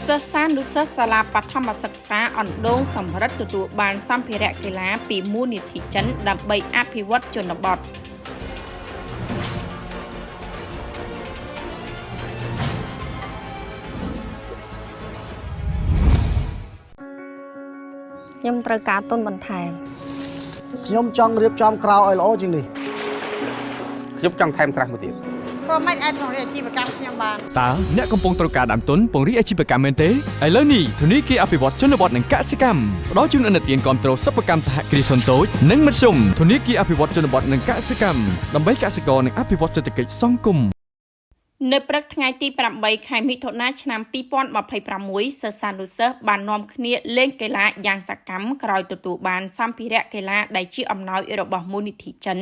សិស្សានុសិស្សសាលាបឋមសិក្សាអណ្ដូងសំរិទ្ធទទួលបានសម្ភារៈកីឡាពីមូលនិធិចិនដើម្បីអភិវឌ្ឍជនបទ ខ្ញុំត្រូវការទុនបន្ថែម ខ្ញុំចង់រៀបចំក្រៅឲ្យល្អជាងនេះ ខ្ញុំចង់ថែមស្រះមួយទៀត ធ្វើម៉េចអាចពង្រីកអាជីវកម្មខ្ញុំបាន តើអ្នកកំពុងត្រូវការដើមទុនពង្រីកអាជីវកម្មមែនទេឥឡូវនេះធនាគារអភិវឌ្ឍជនបទនិងកសិកម្មផ្ដល់ជូនឥណទានគាំទ្រសិប្បកម្មសហគ្រាសធុនតូចនិងមធ្យមធនាគារអភិវឌ្ឍជនបទនិងកសិកម្មដើម្បីកសិករនិងអភិវឌ្ឍសេដ្ឋកិច្ចសង្គម នៅព្រឹកថ្ងៃទី8ខែមិថុនាឆ្នាំ2026សិស្សានុសិស្សបាននាំគ្នាលេងកីឡាយ៉ាងសកម្មក្រោយទទួលបានសម្ភារៈកីឡាដែលជាអំណោយរបស់មូលនិធិចិន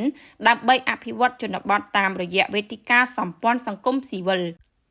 ដើម្បីអភិវឌ្ឍជនបទតាមរយៈវេទិកាសម្ព័ន្ធសង្គមស៊ីវិល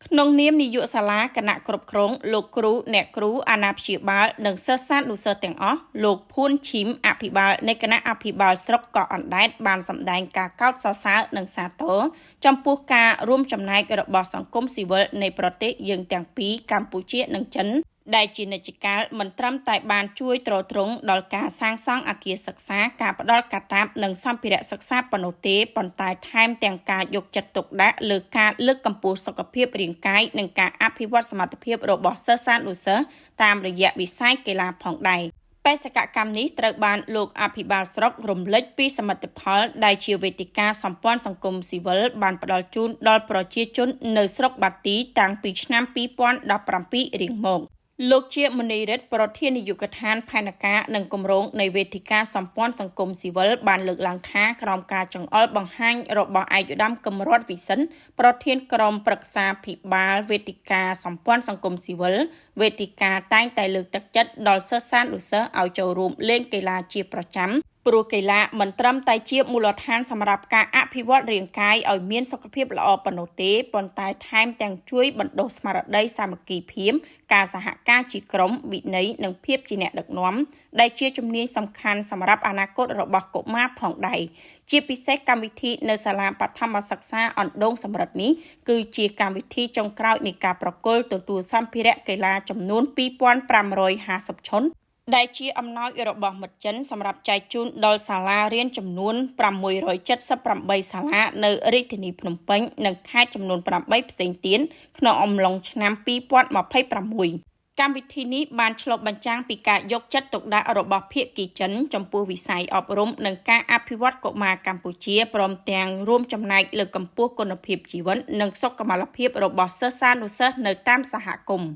ក្នុងនាមនាយកសាលាគណៈគ្រប់គ្រងលោកគ្រូអ្នកគ្រូអាណាព្យាបាលនិងសិស្សានុសិស្សទាំងអស់លោកភួនឈីមអភិបាលនៃគណៈអភិបាលស្រុកកោះអណ្ដែតបានសម្ដែងការកោតសរសើរនិងសាទរចំពោះការរួមចំណែករបស់សង្គមស៊ីវិលនៃប្រទេសយើងទាំងពីរកម្ពុជានិងចិនដែលជានិច្ចកាលមិនត្រឹមតែបានជួយទ្រទ្រង់ដល់ការសាងសង់អគារសិក្សាការផ្ដល់កាតាបនិងសម្ភារៈសិក្សាប៉ុណ្ណោះទេប៉ុន្តែថែមទាំងការយកចិត្តទុកដាក់លើការលើកកម្ពស់សុខភាពរាងកាយនិងការអភិវឌ្ឍសមត្ថភាពរបស់សិស្សានុសិស្សតាមរយៈវិស័យកីឡាផងដែរបេសកកម្មនេះត្រូវបានលោកអភិបាលស្រុករំលេចពីសមិទ្ធផលដែលជាវេទិកាសម្ព័ន្ធសង្គមស៊ីវិលបានផ្ដល់ជូនដល់ប្រជាជននៅស្រុកបាទីតាំងពីឆ្នាំ2017រៀងមកលោកជាមនីរិទ្ធប្រធាននាយកដ្ឋានផែនការនិងគម្រោងនៃវេទិកាសម្ព័ន្ធសង្គមស៊ីវិលបានលើកឡើងថាក្រោមការចង្អុលបង្ហាញរបស់ឯកឧត្តមគឹមរដ្ឋវិសិនប្រធានក្រុមប្រឹក្សាភិបាលវេទិកាសម្ព័ន្ធសង្គមស៊ីវិលវេទិកាតែងតែលើកទឹកចិត្តដល់សិស្សានុសិស្សឲ្យចូលរួមលេងកីឡាជាប្រចាំព្រោះកីឡាមិនត្រឹមតែជាមូលដ្ឋានសម្រាប់ការអភិវឌ្ឍរាងកាយឲ្យមានសុខភាពល្អប៉ុណ្ណោះទេប៉ុន្តែថែមទាំងជួយបណ្ដុះស្មារតីសាមគ្គីភាពការសហការជាក្រុមវិន័យនិងភាពជាអ្នកដឹកនាំដែលជាជំនាញសំខាន់សម្រាប់អនាគតរបស់កុមារផងដែរជាពិសេសកម្មវិធីនៅសាលាបឋមសិក្សាអណ្ដូងសំរិទ្ធនេះគឺជាកម្មវិធីចុងក្រោយនៃការប្រគល់ទទួលសម្ភារៈកីឡាចំនួន2550ឈុនដែលជាអំណោយរបស់មិត្តចិនសម្រាប់ចែកជូនដល់សាលារៀនចំនួន678សាលានៅរាជធានីភ្នំពេញនិងខេត្តចំនួន8ផ្សេងទៀតក្នុងអំឡុងឆ្នាំ2026កម្មវិធីនេះបានឆ្លុះបញ្ចាំងពីការយកចិត្តទុកដាក់របស់ភាគីចិនចំពោះវិស័យអប់រំនិងការអភិវឌ្ឍកុមារកម្ពុជាព្រមទាំងរួមចំណែកលើកកម្ពស់គុណភាពជីវិតនិងសុខុមាលភាពរបស់សិស្សានុសិស្សនៅតាមសហគមន៍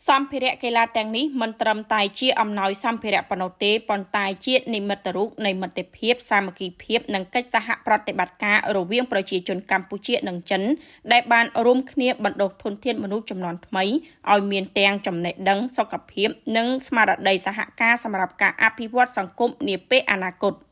សម្ភារៈកីឡាទាំងនេះមិនត្រឹមតែជាអំណោយសម្ភារៈប៉ុណ្ណោះទេប៉ុន្តែជានិមិត្តរូបនៃមិត្តភាពសាមគ្គីភាពនិងកិច្ចសហប្រតិបត្តិការរវាងប្រជាជនកម្ពុជានិងចិនដែលបានរួមគ្នាបណ្ដុះធនធានមនុស្សជំនាន់ថ្មីឲ្យមានទាំងចំណេះដឹងសុខភាពនិងស្មារតីសហការសម្រាប់ការអភិវឌ្ឍសង្គមនាពេលអនាគត។